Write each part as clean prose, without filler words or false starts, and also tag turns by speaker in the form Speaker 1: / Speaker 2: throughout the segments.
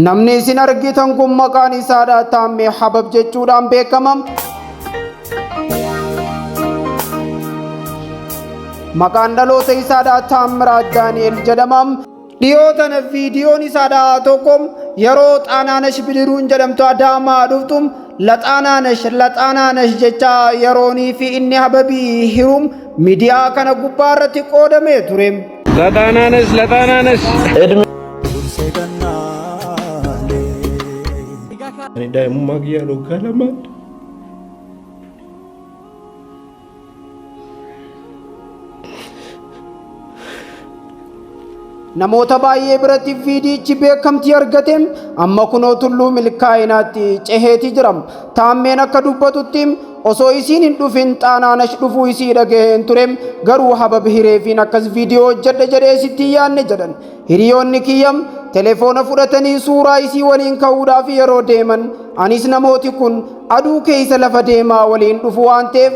Speaker 1: Namni isin argitan kun maqaan isaadha Taammee Habab jechuudhaan beekama. Maqaan dhaloota isaadha Taammiraat Daani'el jedhama. Dhiyoo tana viidiyoon isaadha tokko yeroo Xaanaanash Bidiruun jedhamtu Adaamaa dhuftu laxaanaanash laxaanaanash jecha yeroonii fi inni hababii hirum miidiyaa kana gubbaa irratti qoodamee ture.
Speaker 2: Laxaanaanash laxaanaanash.
Speaker 3: Ani daa'imummaa kiyyaan waggaa lamaan
Speaker 1: Namoota baay'ee biratti viidiyichi beekamtii argate amma kunoo tulluu milkaa'inaatti ceheeti jira. Taammeen akka dubbatutti osoo isiin hin dhufin Xaanaanash dhufuu isii dhagaheen ture garuu habab hireefiin akkas viidiyoo hojjedhe jedhee sitti hin yaadne jedhan. Hiriyoonni kiyya telefoona fudhatanii suuraa isii waliin ka'uudhaaf yeroo deeman anis namooti kun aduu keessa lafa deemaa waliin dhufu waan ta'eef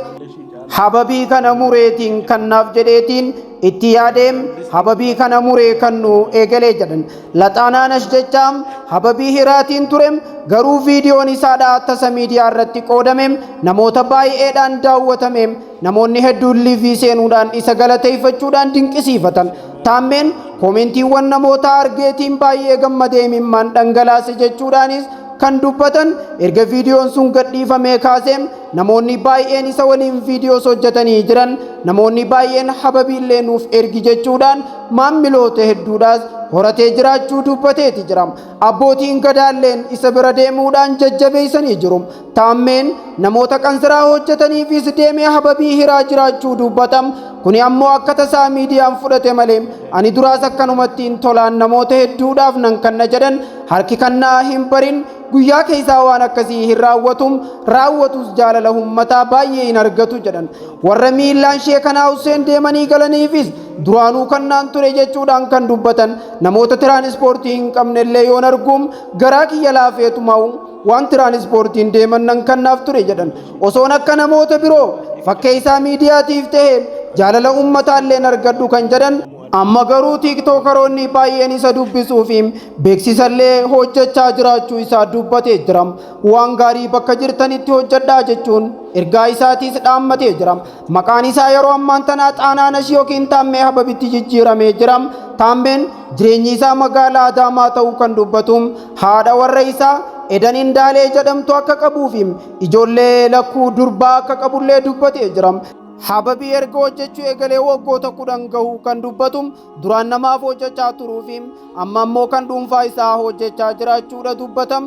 Speaker 1: hababii kana mureetiin kannaaf jedheetiin itti yaadeem hababii kana muree kannu eegalee jedhan. Laxaanaanash jecha hababii hiraatiin ture garuu viidiyoon isaadha tasa miidiyaa irratti qoodame namoota baay'eedhaan daawwatame namoonni hedduun liivii seenuudhaan isa galateeffachuudhaan dinqisiifatan. Taammeen koomentiiwwan namoota argeetiin baay'ee gammadee imimmaan dhangalaase jechuudhaanis kan dubbatan erga viidiyoon sun gadhiifamee kaasee namoonni baay'een isa waliin viidiyoos hojjetanii jiran namoonni baay'een hababiillee nuuf ergi jechuudhaan maammiloota hedduudhaas horatee jiraachuu dubbateeti jira. Abbootiin gadaalleen isa bira deemuudhaan jajjabeessanii jiru. Taammeen namoota qansiraa hojjetaniifis deemee hababii hiraa jiraachuu dubbatam. Kuni ammoo akka tasaa miidiyaan fudhate malee ani duraas akkanumattiin tolaan namoota hedduudhaaf nan kanna jedhan harki kannaa hin barin guyyaa keessaa waan akkasii hin raawwatum raawwatus jaalala ummataa baay'ee hin argatu jedhan. Warra miillaan sheekanaa Hussein deemanii galaniifis duraanuu kannaan ture jechuudhaan kan dubbatan namoota tiraanispoortii hin qabnellee yoon arguum garaa kiyya laafeetumaa'u waan tiraanispoortiin deeman nan kannaaf ture jedhan. Osoon akka namoota biroo fakkeessaa miidiyaatiif ta'e jaalala ummataallee argadhu kan jedhan amma garuu tiiktookaroonni baay'een isa dubbisuu fi beeksisallee hojjechaa jiraachuu isaa dubbatee jira. Waan gaarii bakka jirtanitti hojjedhaa jechuun ergaa isaatiis dhaammatee jira. Maqaan isaa yeroo ammaan tanaa Xaanaanash yookiin Taammee Hababitti jijjiiramee jira. Taammeen jireenyi isaa magaalaa Adaamaa ta'uu kan dubbatu haadha warra isaa Edan Indaalee jedhamtu akka qabuu fi ijoollee lakkuu durbaa akka qabullee dubbatee jira. Hababii erga hojjechuu eegalee waggoota 10 gahuu kan dubbatu duraan namaaf hojjechaa turuu fi amma ammoo kan dhuunfaa isaa hojjechaa jiraachuudha dubbatam.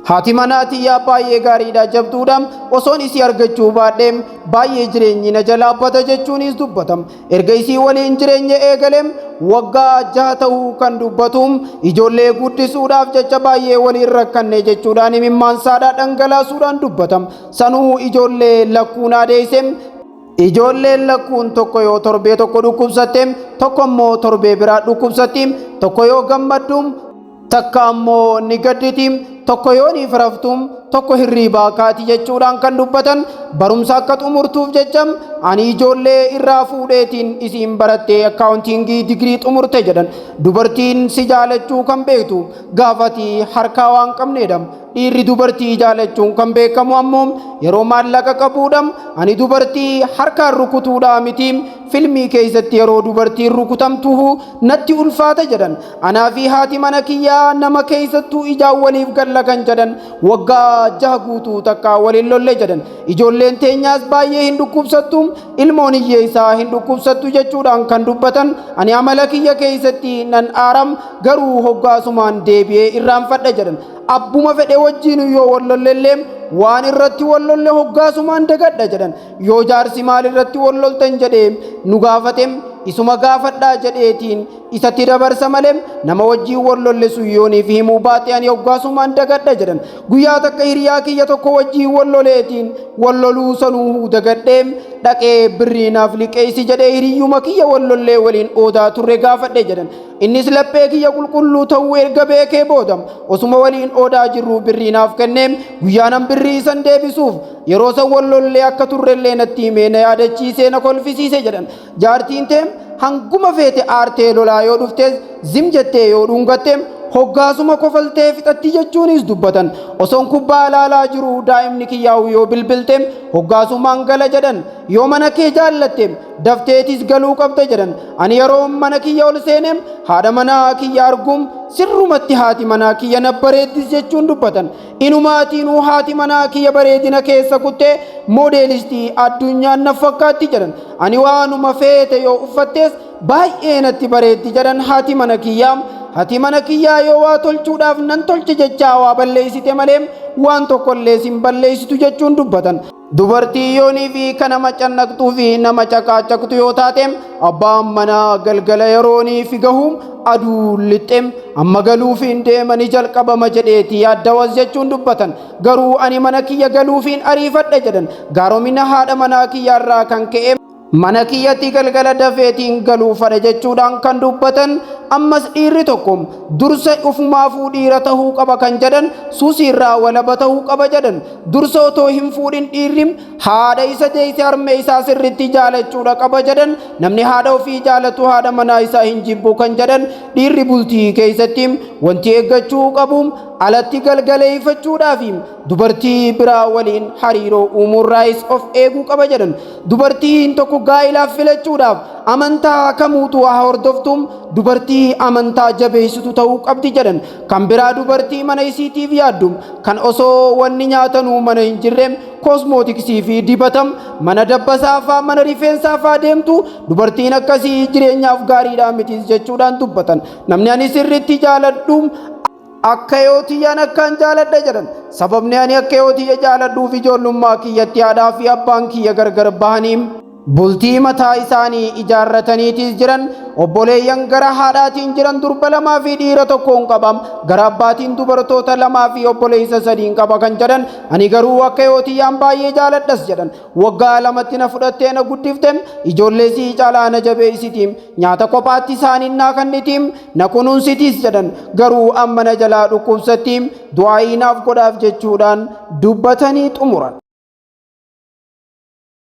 Speaker 1: Haati manaa tiyyaa baay'ee gaariidha jabduudha osoon isii argachuu baadhee baay'ee jireenyi na jalaa bada jechuunis dubbatam. Erga isii waliin jireenya eegalee waggaa 6 ta'uu kan dubbatu ijoollee guddisuudhaaf jecha baay'ee waliin rakkanne jechuudhaan imimmaan saadhaa dhangalaasuudhaan dubbatam. Sanuu ijoollee lakkuun adeesse. Ijoolleen lakkuun tokko yoo torbee tokko dhukkubsatte tokko immoo torbee biraa dhukkubsatti tokko yoo gammaddu takka ammoo ni gadditi tokko yoo ni firaftu tokko hirriibaa kaati jechuudhaan kan dubbatan barumsa akka xumurtuuf jecha ani ijoollee irraa fuudheetiin isiin barattee akkaawuntiingii digirii xumurte jedhan. Dubartiin si jaalachuu kan beektu gaafati harkaa waan qabneedha. Dhiirri dubartii jaalachuun kan beekamu ammoo yeroo maallaqa qabuudha. Ani dubartii harkaan rukutuudha miti. Filmii keessatti yeroo dubartiin rukutamtu natti ulfaata jedhan. Anaa fi haati mana kiyyaa nama keessattuu ijaan waliif galla kan jedhan waggaa 6 guutuu takka waliin lolle jedhan. Ijoolleen teenyaas baay'ee hin dhukkubsattu, ilmoon hiyyeessaa hin dhukkubsattu jechuudhaan kan dubbatan. Ani amala kiyya keessatti nan aaram garuu hoggaasumaan deebi'ee irraanfadha jedhan. Abbuma fedhe wajjiin yoo wal lollellee waan irratti wal lolle hoggaasumaan dagadha jedhan. Yoo jaarsi maal irratti wal loltan jedhee nu gaafate isuma gaafadhaa jedheetiin isatti dabarsa malee nama wajjiin wal lolle sun yooniif himuu baate ani hoggaasumaan dagadha jedhan. Guyyaa takka hiriyaa kiyya tokko wajjiin wal loleetiin wal loluu sanuu dagadhee dhaqee birrii naaf liqeessi jedhee hiriyyuma kiyya wal lollee waliin oodaa turre gaafadhe jedhan. Innis laphee kiyya qulqulluu ta'uu erga beekee booda osuma waliin oodaa jirruu birrii naaf kennee guyyaanan birrii isan deebisuuf yeroo san wal lollee akka turrellee natti himee na yaadachiisee na kolfisiise jedhan. Jaartiin tee hanguma feete aartee lolaa yoo dhuftes zim jettee yoo dhungatte Hoggaasuma kofaltee fixatti jechuunis dubbatan. Osoon kubbaa ilaalaa jiruu daa'imni kiyyaa'u yoo bilbilteem hoggaasumaan gala jedhan. Yoo mana kee jaallatteem dafteetis galuu qabda jedhan. Ani yeroo mana kiyya ol seeneem haadha manaa kiyya arguum sirrumatti haati manaa kiyya na bareeddis jechuun dubbatan. Inumaatiinuu haati manaa kiyya bareedina keessa kuttee moodeelistii addunyaan na fakkaatti jedhan. Ani waanuma feete yoo uffattees baay'ee natti bareeddi jedhan haati mana kiyyaa. Haati mana kiyyaa yoo waa tolchuudhaaf nan tolche jechaa waa balleessite malee waan tokkollee sin balleessitu jechuun dubbatan. Dubartii yoonii fi kan nama cannaqxuu fi nama caqaacaqtu yoo taate abbaan manaa galgala yeroonii fi gahuum aduu lixxeem amma galuufiin deemanii jalqabama jedheeti yaaddawas jechuun dubbatan. Garuu ani mana kiyya galuufiin ariifadha jedhan. Gaaromina haadha manaa kiyyaarraa kan ka'e mana kiyyatti galgala dafeetiin galuu fadha jechuudhaan kan dubbatan. Ammas dhiirri tokko dursa ufumaafuu dhiira tahuu qaba kan jedhan, suusiirraa walaba tahuu qaba jedhan. Dursa otoo hin fuudhin dhiirri haadha isa deeyse, harmee isaa sirritti jaalachuudha qaba jedhan. Namni haadha ofii jaalatu haadha manaa isaa hin jibbu kan jedhan. Dhiirri bultii keessatti wanti eeggachuu qabu alatti galgaleeffachuudhaaf dubartii biraa waliin hariiroo uumuurraayis of eeguu qaba jedhan. Dubartiin tokko gaa'ilaaf filachuudhaaf amantaa kamuutu haa hordoftuum dubartii amantaa jabeessitu ta'uu qabdi jedhan. Kan biraa dubartii mana isiitiif yaaddu, kan osoo wanni nyaatanuu mana hin jirre koosmootiksii fi dibatam mana dabbasaa faa mana rifeensaa faa deemtu, dubartiin akkasii jireenyaaf gaariidhaa mitis jechuudhaan dubbatan. Namni ani sirriitti jaaladhu akka yoo tiyyaan akkaan jaaladha jedhan. Sababni ani akka yoo tiyya jaaladhuuf ijoollummaa kiyyatti haadhaa fi abbaan kiyya gargar bahanii bultii mataa isaanii ijaarrataniitis jiran. Obboleeyyan gara haadhaatiin jiran durba 2 fi dhiira tokkoon qaba, gara abbaatiin dubartoota 2 fi obboleessa 3 qaba kan jedhan. Ani garuu akka yoo tiyyaan baay'ee jaaladhas jedhan. Waggaa 2tti na fudhattee na guddifte, ijoollee sii caalaa na jabeessitiim, nyaata kophaatti isaaniin naa kennitiim, na kunuunsitis jedhan. Garuu amma na jalaa dhukkubsattiim, du'aayii naaf godhaaf jechuudhaan dubbatanii xumuran.